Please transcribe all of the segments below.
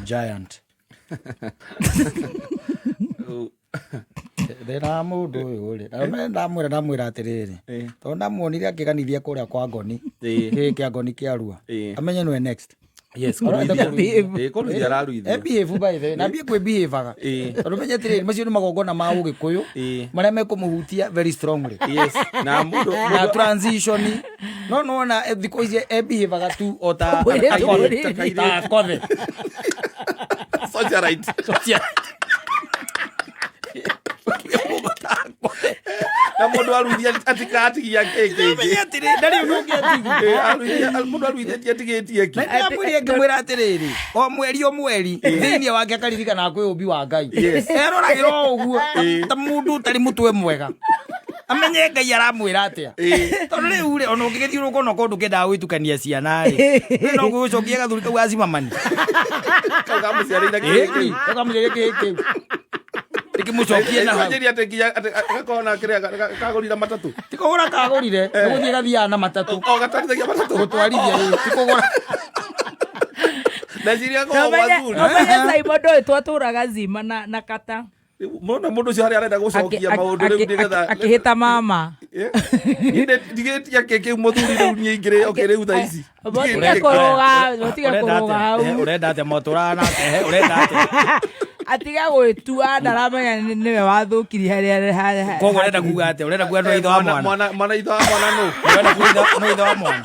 Giant. Thĩna wa mũndũ ũyũ rĩ, na ndamwĩra ndamwĩra atĩrĩrĩ, tondũ ndamuonire akĩganithia kũrĩa kwa ngoni, kĩĩ kĩa ngoni kĩa rua, amenye nĩwe next. Yes, Arenda kũruithia. kũruithia. Ĩĩ, kũruithia araruithia. Ebehave by the way, na ambie kwĩbehaveaga. Tondũ menye atĩrĩrĩ, macio nĩ magongona ma ũgĩkũyũ marĩa mekũmũhutia very strongly. Yes, na mũndũ Na transition no nona thikũ ici ebehaveaga tu o ta Mwĩrĩ akothe, mũnini. ta akothe. Socialite. Na mũndũ aruithia atikatigia kĩ kĩngĩ. Menye atĩrĩ, ndarĩ ũndũ ũngĩ atigia. Ĩĩ, mũndũ aruithĩtie atigĩtie kĩ. Na ndamwĩrire ngĩmwĩra atĩrĩrĩ, o mweri o mweri thĩinĩ wake akaririkanaga kwĩ ũmbi wa Ngai. Eroragĩra o ũguo ta mũndũ ũtarĩ mũtwe mwega, amenye Ngai aramwĩra atĩa. Tondũ rĩu rĩ, ona ũngĩgĩthiũrũrũka ona okorwo ndũkĩendaga gwĩtukania ciana rĩ, we no gũcokia gathuri kau gacimamani. Kau kamũciarĩire kĩhĩĩ kĩu. Kau kamũciarĩire kĩhĩĩ kĩu, rĩkĩmũcokie na hau. Njĩri atĩ nginya atĩ gakorwo na kĩrĩa kagũrire matatũ. Ti kũgũra kagũrire, nĩ gũthiĩ gathiaga na matatũ. O gatwarithagia matatũ. Gũtwarithia rĩu ti kũgũra. Ndeciria korwo gwa thuri. Nomenye Simon ndũĩ twatũraga zima na kata. Mona mũndũ ũcio harĩa arenda gũcokia maũndũ rĩu nĩgetha Akĩhĩta mama. Niĩ ndigĩtie kĩ kĩu mũthuri rĩu niĩ ingĩrĩ okay rĩu thaa ici. Mũtige kũrũga, mũtige kũrũga hau. Ũrenda atĩa motũraga nake? Ũrenda atĩa? Atiga gwĩtua ndaramenya nĩwe wathũkirie harĩa. Koguo ũrenda kuga atĩa? Ũrenda kuga no ithe wa mwana? Mwana ithe wa mwana nũ? Ũrenda kuga no ithe wa mwana?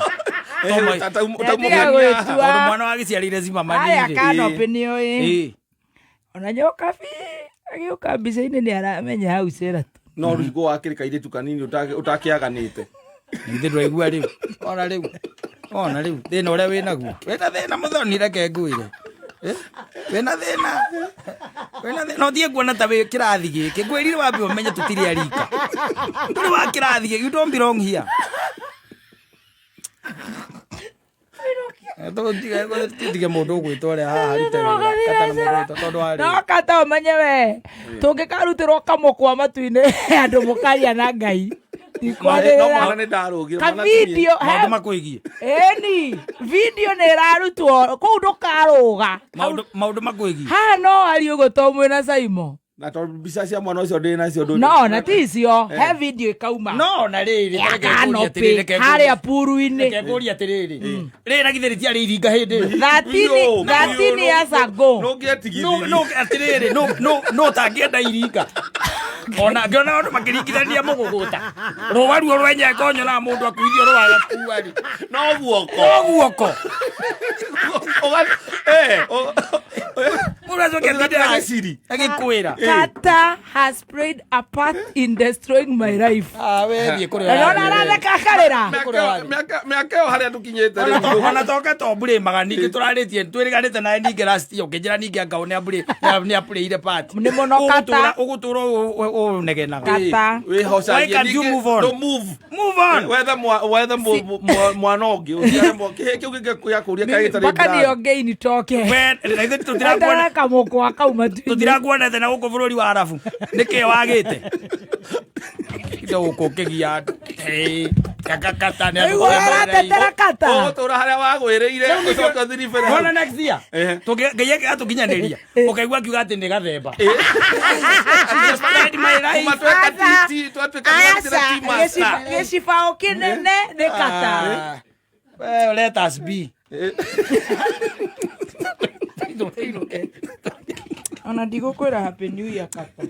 Atiga gwĩtua. Tondũ mwana wagĩciarĩire cimamani Aya rĩ. canopy nĩoĩ. Ona nyokabi agĩũka mbica-inĩ nĩ aramenya hau Sheraton. No rũhingũ wakĩrĩ kairĩtu kanini ũtakĩaganĩte. Ningĩ ndwaigua rĩu, ona rĩu, ona rĩu thĩna ũrĩa wĩnaguo, wĩna thĩna mũthoni, reke ngwĩre. Wĩna thĩna, wĩna thĩna ũthiĩ kuona ta wĩ kĩrathi gĩkĩ. Ngwĩrire wambe ũmenye tũtirĩ arika, ndũrĩ wa kĩrathi gĩkĩ, you don't belong here. Tũtige mũndũ ũgwĩtwo ũrĩa haha arute wĩra, kata nĩ mũndũ ũgwĩtwo tondũ wa No kata ũmenye we tũngĩkarutĩrwo kamũkwa matu-inĩ andũ mũkaria na Ngai. No Ndikwarĩrĩra. mwana nĩ ndarũgire. Ka mwana ti niĩ. video maũndũ makwĩgiĩ. Ĩni video nĩ ĩrarutwo kũu ndũkarũga. Maũndũ makwĩgiĩ. Haha no arie ũguo to mwĩna Simon. Na tondũ mbica cia mwana ũcio ndĩ nacio ndũ. No na ti icio he video ĩkauma. No na rĩrĩ, Ya reke ngũrie atĩrĩrĩ, canopy reke ngũrie- harĩa puru-inĩ. reke ngũrie atĩrĩrĩ, rĩrĩ na githĩ rĩtiarĩ iringa hĩndĩ ĩyo? 13 years ago. Nũngĩetigithirie. No atĩrĩrĩ, no ũtangĩenda iringa ona ngĩona andũ makĩringithania mũgũgũta rũa ruo rwenye ngonyonaga mũndũ akuithio rũa agakua rĩ. No guoko. No guoko. Mũndũ acoke atinde Ũgatega gĩciri. agĩkwĩra. Kata has played a part in destroying my life. Ah, we thiĩ kũrĩa Na nona ũrathiĩ. aratheka akarĩra. Mĩaka ĩyo harĩa tũkinyĩte rĩu. Ona toke to mbũrĩ maga ningĩ tũrarĩtie twĩrĩganĩte nawe ningĩ last year ũkĩnjĩra ningĩ anga nĩ apũrĩire part. Nĩ mũno kata. Ũgũtũra ũnegenaga. Kata. Wĩhocagie Why can't you ningĩ- move on? No move. Move on. Wethe mwana ũngĩ ũciare kĩhĩĩ kĩu gĩngĩakũria kaĩ gĩtarĩ Mpaka brand. nionge initoke. We, na ithuĩ tũtirakuona Eterera kamũkwa kau matu-inĩ. Tũtirakuonete na gũkũ bũrũri wa Arabu, nĩkĩ wagĩte indo gũkũ ũkĩgia andũ? Hey, kakakata nĩ andũ Rĩu ũratetera kata. Ũgũtũra harĩa wagwĩrĩire ũcoke ũthiribĩre hau. Wona next year Ngai angĩgatũkinyanĩria ũkaigua akiuga atĩ nĩ gathemba. She spared my life. Kuma tweka twatuĩka Aca, tea master. gĩcibaũ kĩnene nĩ kata. Ah, well, let us be. Ona ndigũkwĩra happy new year kata.